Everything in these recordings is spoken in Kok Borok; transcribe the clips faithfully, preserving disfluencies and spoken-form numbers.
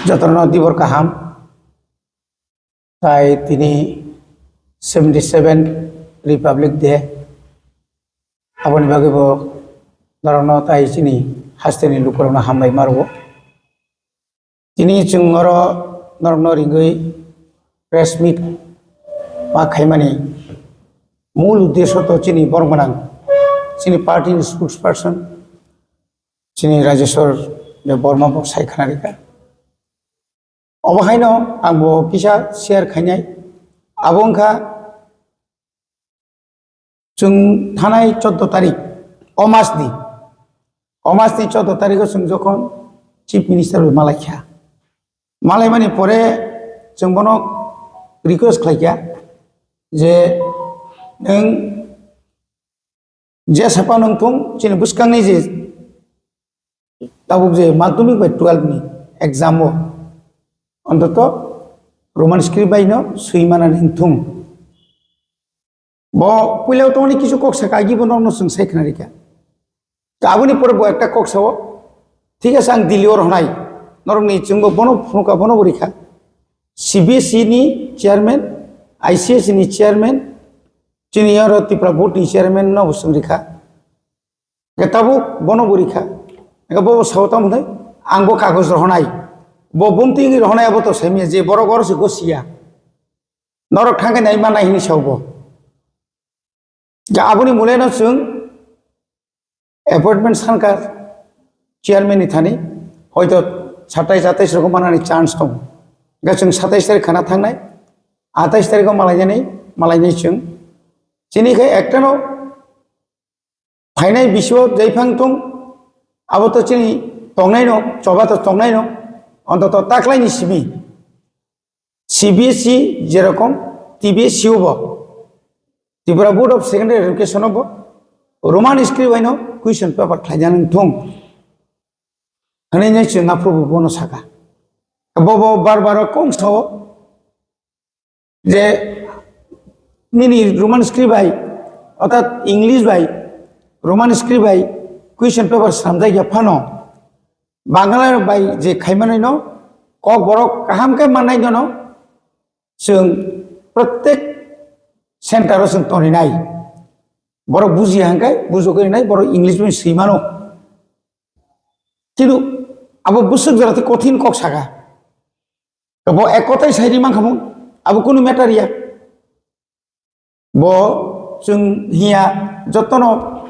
Jotono dibor kaham. Tai tini seventy seven Republic Day. Aboni bagwi bo norokno tai chini hasteni lukurokno hambai ma rwo. Tini chwng oro norokno ringwi press meet ma khaimani mul uddesho to chini borok gwnang, chini party ni spokesperson, chini Rajeshwar Debbarma bo sai khna rikha. Obo haino ang bo kisa share khainai. Abo wngkha chwng thanai choudo tarik, o mas ni, o mas ni choudo tarik o chwng jokhon Chief Minister bai malai kha. Malai mani pore chwng bono request khlai kha je nwng je sapa nung thung chini bwskangni je tabuk je madhyamik bai twelve ni exam o ontoto Roman script bai no swi manani wng thung. Bo puila tongni kisu kok saka agi bo norokno chwng sai khna rikha. Ka aboni pore bo ekta kok sao, thik ase ang Delhi o rohnai, norokni chwngbo bono phunukha, bono bo rikha. C B S E ni chairman, I C S ni chairman, chini oro Tripura board ni chairman no bo chwng rikha. Hwnkhe tabuk bono bo rikha. Hwnkhe bo sao tamo hwnwi, ang bo kagoj rohonai. Bo bumtwi wngwi rohonai abo to saimanya je borok oro se gosiya. Norok thangkhe nai manai hwnwi sao bo. Hwnkhe aboni mulaino chwng appointment sankha chairman ni thani, hoito satais atais rogo manani chance tongo. Hwnkhe chwng satais tarik khana thangnai, atais tariko malainani, malainai chwng. Chini khe ektano phainai bisio jaiphang thung, abo to chini tongnaino, choba to tongnaino, ontoto taklaini simi. C B S E jerokom T B S C o bo, Tripura Board of Secondary Education o bo Roman script bai no question paper khlaina nang thung. Hwnwi nai chwng aphuru bo bono saka. Bo bo bar bar kong sao, je nini Roman script bai, orthat English bai, Roman script bai question paper slamjak ya phano, Bangla bai je khaimanai no kok borok kaham khe mannai no, chwng protek center o chwng toninai. Borok buji hangkai, bujukrwi nai, borok English bai swi mano. Kintu abo bwswk jora tei kothin kok saka. Bo ek kotai sai ri mankha mung, abo kunu matter ya. Bo chwng hiya jotono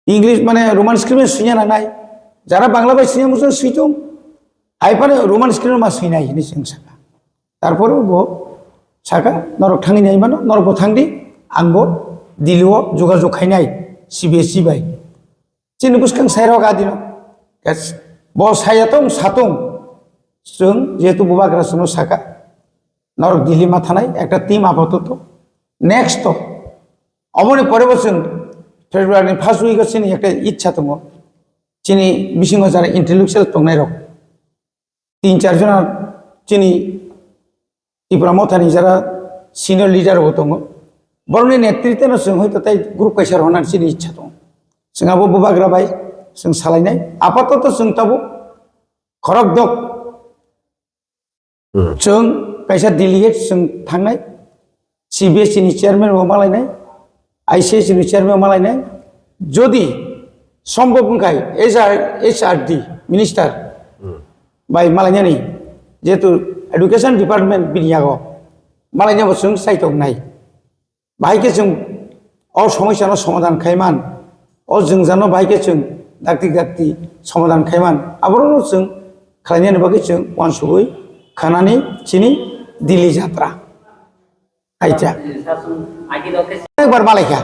English mane Roman script swina nangnai. Jara Bangla bai swina muchung switung, hai phano Roman script ma swinai hinwi chwng saka. Tarpore bo saka, norok thangwi nai mano, norok bo thangdi, ang bo Delhi o jogajog khainai C B S E bai. Chini bwskang sairok adino. Yes. Bo saya tong, satung. Chwng jehetu bubagra chwngno saka. Norok Delhi ma thanai ekta team apatot. Next to. Oboni pore bo chwng February ni first week o chini ekta ichha tongo. Chini bisingo jara intellectual tongnai rok. Tin char jona chini Tipra Mothani jara senior leader bo tongo. Borokni netritwno chwng hoito tai group kaisa rwna chini ichha tongo. Chwng abo bubagra bai chwng salainai. Apatoto chwng tabuk khorok dok. Hmm. Chwng kaisa delegate chwng thangnai. C B S E ni chairman bo malainai, I C S ni chairman malainai, jodi sombhob wngkhai H R, H R D minister Hmm. bai malainani, jehetu education department bini yago malainabo chwng saitok nai. Bahai khe chwng o somosyano somadhan khaiman, o jwngjano bahai khe chwng dakti dakti somadhan khaiman, aborokno chwng khlainani bagwi chwng uansugwi khanani chini Delhi jatra. Acha. Ekbar malaikha.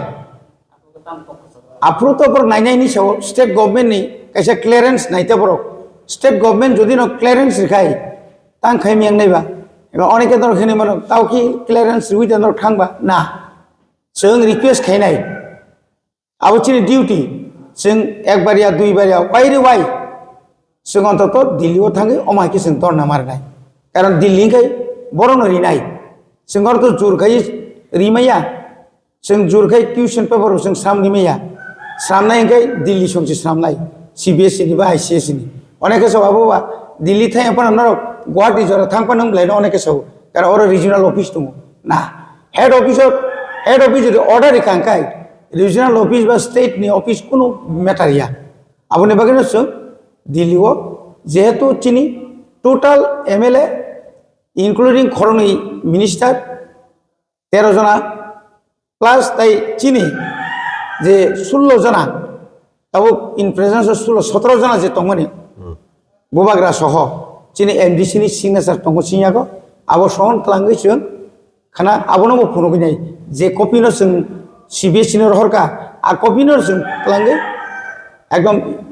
Aphuru to borok nainai ni sao state government ni kaisa clearance naita borok. State government jodi no clearance rikhai, tang khai miyang nai ba. Eba oneke norok hini mano, tao ki clearance riwi da norok thang ba? Na. Chwng request khainai. Abo chini duty, chwng ekbar ya, duibar ya, wai re wai. Chwng ontoto Delhi o thangwi omo hai khe chwng dhorna marinai. Karon Delhi hwnkhe borokno rinai. Chwng oro to jur khai rimaya. Chwng jur khai question paper bo chwng sram rimaya. Sramnai hwnkhe Delhi songchi sramnai. C B S E ni ba I C S E ni. Onekhe chwng abo ba Delhi thang phano norok Guwahati jora thang phano wng belai no onek khe sao, karon oro regional office tongo. Na, head office o, head office jodi order rikha hwnkhe regional office ba state ni office kunu matter ya. Aboni bagwi no chwng Delhi o jehetu chini total M L A including khoroknwi minister tero jona plus tai chini je sullo jona, tabuk in presence o sullo sotoro jona je tongmani bubagra soho chini M D C ni signature tongo siniyago, abo sohon twlangwi chwng khana abono bo phunugwi nai je copy no chwng C B S E no rohorkha, a copy no chwng twlangwi ekdom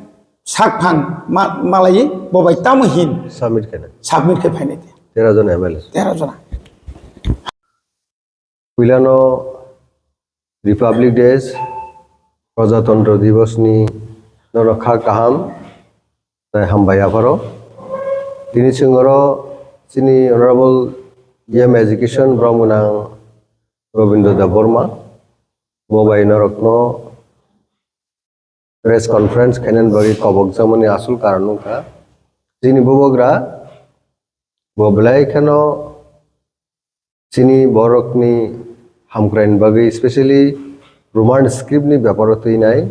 sak phang ma-, malaiwi bo bai tamo hin submit khainai. Submit khe phainai te. Tero jona M L A. Tero jona. Puilano Republic Day, Prajatantro Divos ni nono kha kaham tei hambai apharo. Tini chwng oro chini Honorable E M Education borok mwnang Robindra Debbarma bo bai norokno press conference khainani bagwi kobokjakmani asol karon wngkha chini bubagra bo belai kheno chini borokni hamkraini bagwi, specially Roman script ni beparo twinai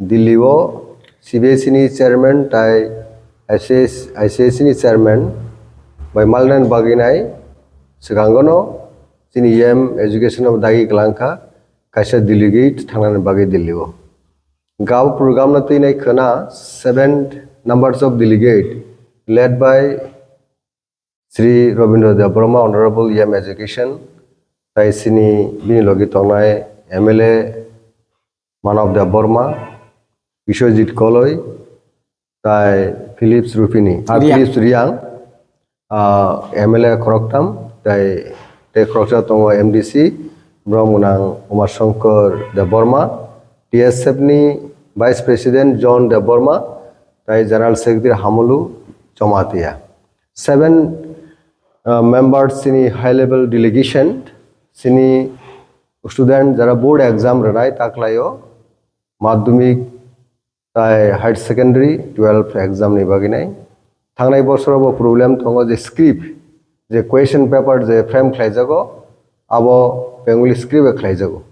Delhi o C B S E ni chairman tai I C S, I C S E ni chairman bai malnani bagwi nai swkango no chini E M education o dagi kwlangkha kaisa delegate thangnani bagwi Delhi o. Gao program no twinai khwna seven numbers of delegate led by Shri Robindra Debbarma, Honorable E M Education, tai sini bini logi tongnai M L A Manav Debbarma, Biswajit Koloi, tai Philips Rupini, ah, Riang. Philips Riang, ah, M L A khoroktham, tai, tei khoroksa tongo M D C, borok mwnang Uma Shankar Debbarma, T S F ni Vice President John Debbarma, tai General Secretary Hamulu Jamatia. Seven, ah, members chini high level delegation, chini student jara board exam rwnai taklaio, madhyamik tai higher secondary twelve exam ni bagwi nai. Thangnai bosoro bo problem tongo je script, je question paper je frame khlaijago, abo Bengali script bai khlaijago.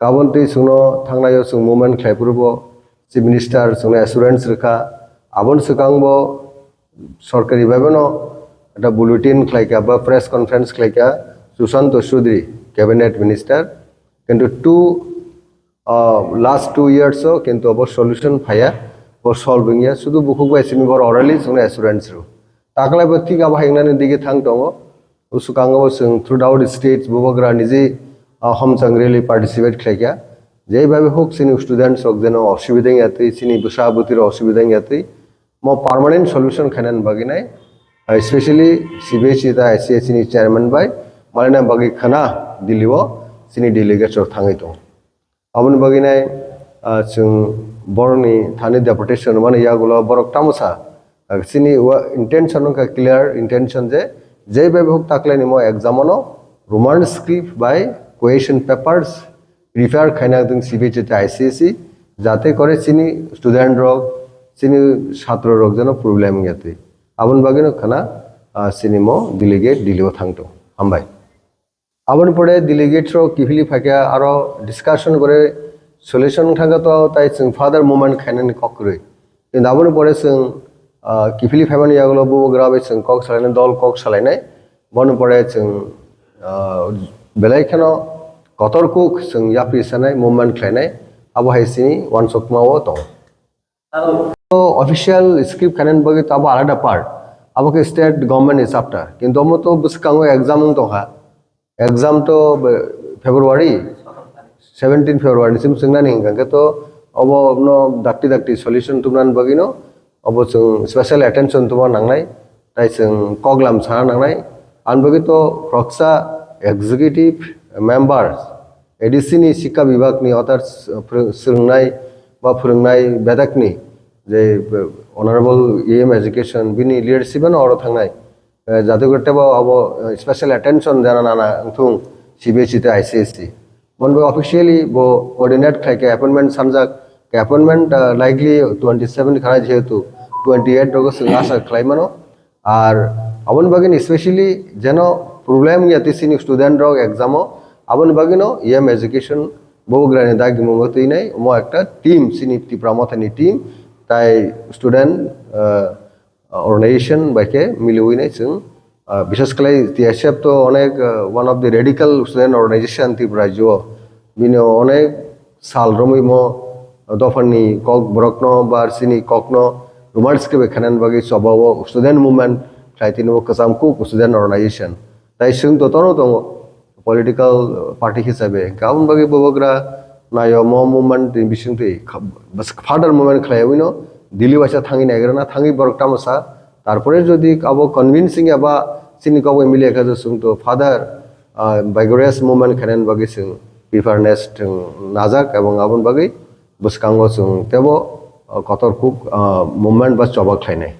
Kabon twi chwngno thangnaio chwng movement khlai phuru bo Chief Minister chwngno assurance rwkha. Aboni swkang bo sorkari bai bono ekta bulletin khlaikha ba press conference khlaikha Sushanta Chowdhury, Cabinet Minister. Kintu two, ah, last two years o kintu abo solution phaiya, bo solve wngya, sudu bukhuk bai simi bor orally chwngno assurance rw. Taklai bo thik abo haingnani dige thang tongo. Usukang o chwng throughout states bubagra niji, ah, homchang rally participate khlaikha. Jei bai huk chini students rok jeno osubida wngya twi, chini bwsa bwtwi rok osubida wngya twi. Mo permanent solution khainani bagwi nai, ah, especially C B S E ta I C S E ni chairman bai malina bagwi khana Delhi o chini delegates rok thangwi tongo. Aboni bagwi nai, ah, chwng borokni thani deputation mani yagulo borok tamosa, ah, chini wa intention wngkha clear intention je, je bai huk taklaini mo exam ano Roman script bai question papers prepare khaina ding C B S E tei I C S E, jate kore chini student rok, chini chhatro rok jeno problem wngya twi. Aboni bagwino khana, ah, chini mo delegate Delhi o thangto. Hambai. Aboni pore delegate rok kiphilwi phaikha aro discussion gore solution thangkha to tai chwng further movement khainani kok kwrwi. Kintu aboni pore chwng, ah, kiphilwi phaimani yagulo bubagra bai chwng kok salainai, dol kok salainai. Boni pore chwng, ah, belai kheno kotor kuk chwng yapri sanai, movement khlainai, abo hai chini uansukma o tongo. Aro official script khainani bagwi to abo alada part, abo khe state government ni chapter, kintu omo to bwskango exam wng tongkha, exam to be-, February, seventeen February ni sim chwngnani hwnkha khe to obo no dakti dakti solution tubunani bagwi no obo chwng special attention tubuna nangnai. Tai chwng koklam sana nangnai. Ani bagwi to khoroksa executive members, A D C ni Sikha Bibhag ni others, uh, phwrwng-, swrwngnai ba phwrwngnai bedakni je, uh, Honorable E M Education bini leadership ano oro thangnai. Uh, jate kore tebo abo, uh, special attention jana nana wngthung C B S E tei I C S E. Mon bo officially bo coordinate khlai khe appointment sanjak, khe appointment, ah, likely twenty seven khana jehetu twenty eight rogo chwng asa khlai mano, Ar aboni bagwi specially jeno problem ya tei chini student rok exam o, aboni bagwi no yem education bubagrani dagimungo twinai omo ekta team, chini Tipra Mothani team, tai student, uh, organization bai khe miliwi nai chwng, uh, bishes khlai T S F to onek, uh, one of the radical student organization Tripura rajyo, bini onek sal romwi mo dophani kok borokno ba chini kokno romance khe bai khainani bagwi choba o student movement khlai tini o kwcham kuk student organization. Tai chwng to tono tongo political party hisabe. Hwnkhe aboni bagwi bubagra nayo mo movement ni bisingtwi kha-, bas further movement khlaiwi no Delhi waisa thangwi naigrana thangwi borok tamo sa. Tarpore jodi abo convincing eba chini kok bai miliya khe chwng to further, ah, vigorous movement khainani bagwi chwng preparedness chwng najak ebong aboni bagwi bwskango chwng tebo, ah, kotor kuk, ah, movement ba choba khlainai.